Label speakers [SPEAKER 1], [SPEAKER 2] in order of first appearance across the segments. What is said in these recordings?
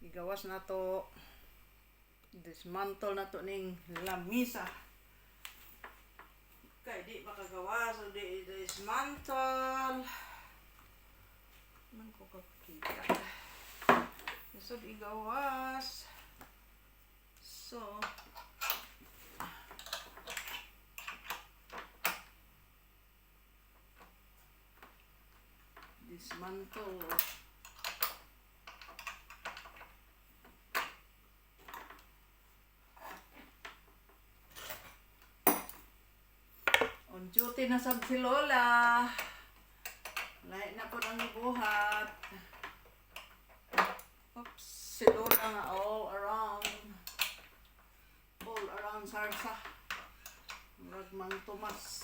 [SPEAKER 1] Igawas na to. Dismantle na to ning lamisa. Kay di makagawas o di dismantle. Man ko kakita. Lisod igawas. So, dismantle. On duty na sab si Lola. Lahi na po ang ibuhat. Oops, si Lola nga all around. All around sarsa. Murag Mang Tomas.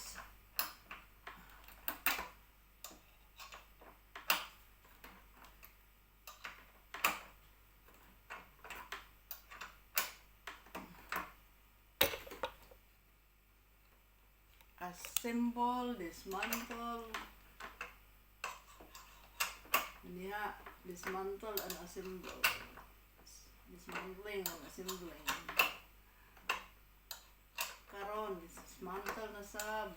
[SPEAKER 1] Assemble, dismantle. Niya, dismantle and assemble. Dismantling and assembling. Karon, dismantle na sab.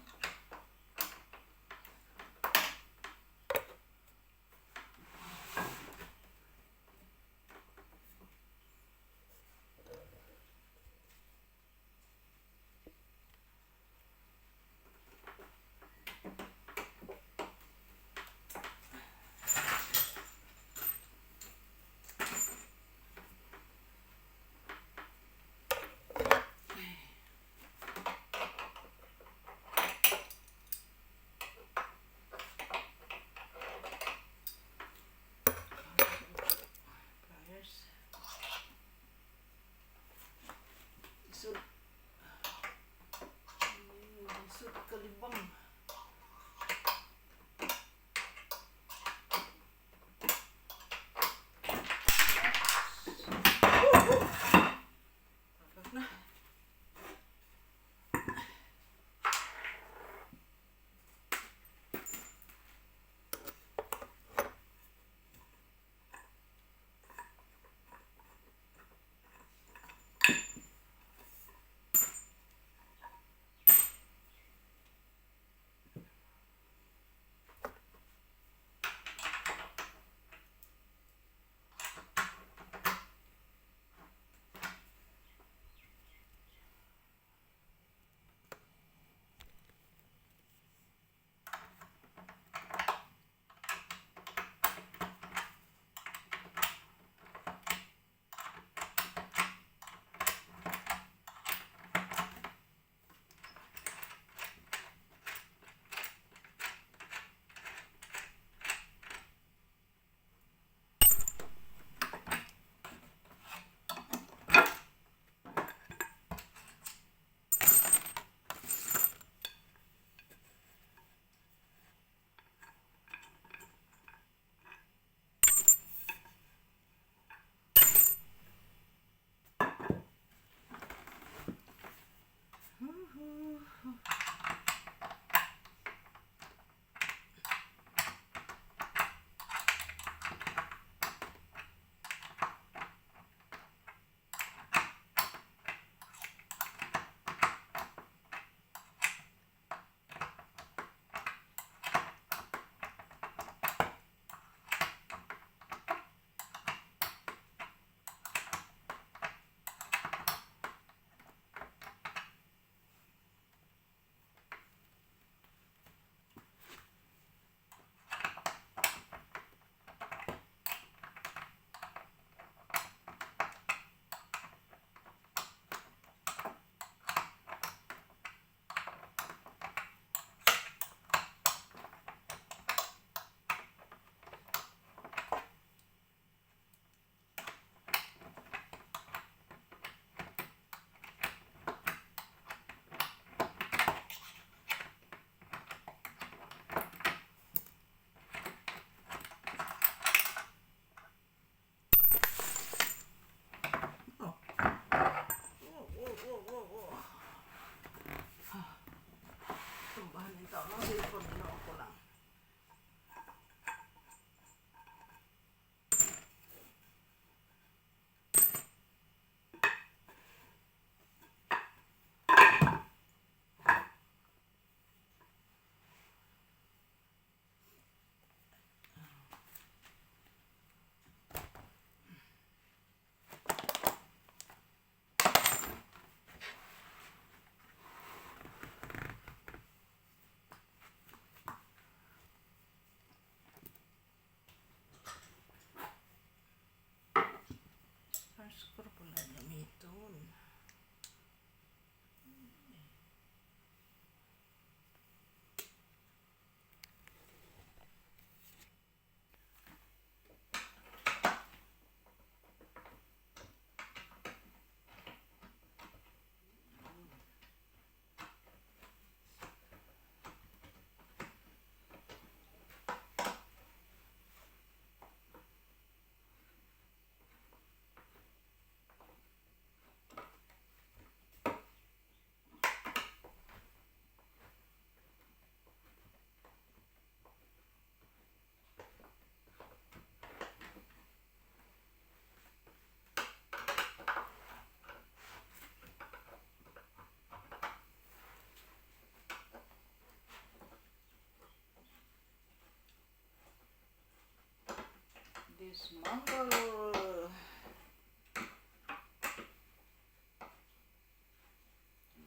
[SPEAKER 1] Is mango.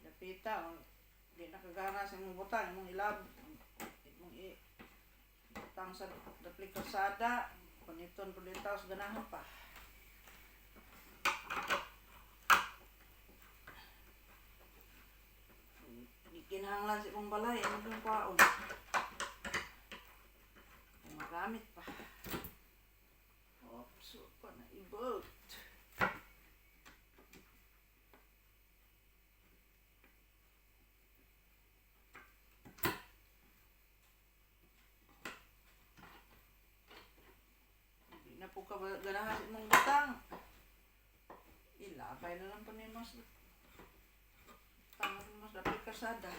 [SPEAKER 1] Dapita, oh, di nakagana sa imong butang, imong ilab, imong butang sa dapli kalsada, paniton po dito sa ganahan pa. Di kinahanglan sa imong balay, imong yung kwaon. Kung magamit pa. Oops, pa na ibot. Di na po ka ganahan sa imong butang. Ilabay na lang po ni mas tama mas dapit kasada.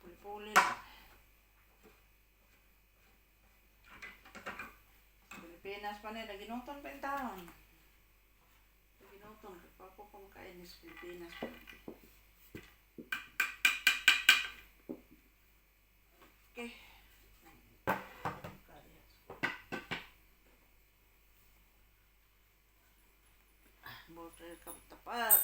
[SPEAKER 1] Puli-puli na. Pilipinas pa ni, naginuton pa yung taon. Naginuton, pa ako kumakain sa Pilipinas pa. Okay. Border ka tapat.